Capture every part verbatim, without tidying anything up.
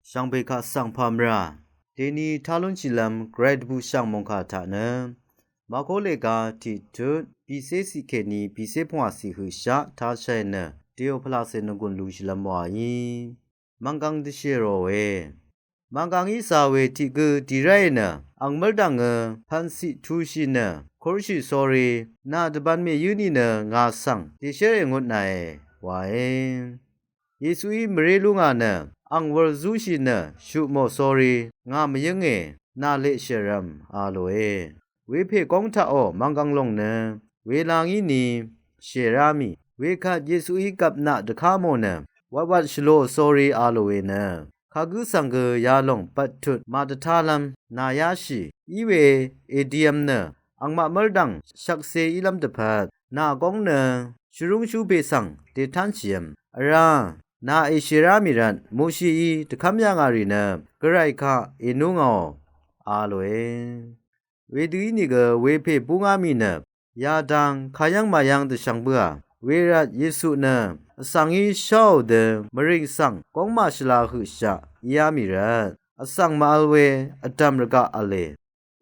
shvngbe kaq svng pà mvrà deni tá lúnshìlv́m gvray dvbùshv̀ng mòngkà taq nø Màkó lèga tiqtut bìcé ciq kèní bìcé pvngwà ciq høqshaq táshàì nø dèò pvlaqcè nògùn lúnshìlv́m wàí mv̀nggvng dvshèròe. Mv̀nggvng í zà we tiq gø dì ráì nø ang mv́rdv̀ngø pv̀n ciq tushì nø kúrshì sórí nà dvbvn mèyǿ nìnø ngà svng dèshérè ngutnàe wae. Yesuí mvré lú ngà nø ang wur zúshì nø shuq mò sórí ngà mvyǿnge nà leqshèrvm a lòe. Wepè góng taqò mv̀nggvng lòng nø wela ngí ni shèrá mì wekvt Yesuí gvpnaq dvká mò nø watwat shvlōò sórí a lòe nø kagǿ svng gø yalòng bvttut màdvtálv́m nà yáshì í we èdivm nø angmaq mv́rdv̀ng shvkse ílv́m dvpvt nà góng nø shvrúngshú pè svng dètánshìvm vrá nà èshèrá mì rvt Moshií dvkv́m yà ngà rì nø gvray kaq ènú ngàò a lòe. Wedø ínìgø wepè búngá mì nø yadang kayv́ng màyv́ng dvshvng bǿà wervt Yesu nø vsvng í sháò dø mvrìng svng góng màshvla høqshaq íá mì rvt vsvng màvl we vdv̀m rvgaq v̄le.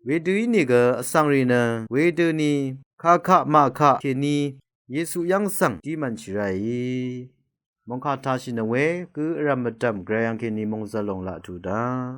Wedø ínìgø vsvng rì nø wedøni kakaq màkaq kèní Yesu yv́ng svng dí mv̀nshì ráì mòngkà tashì nø we gø vrv̀m vdv̀m gvray yv́ng kèní mòngzv̀l lòng laq tuq daq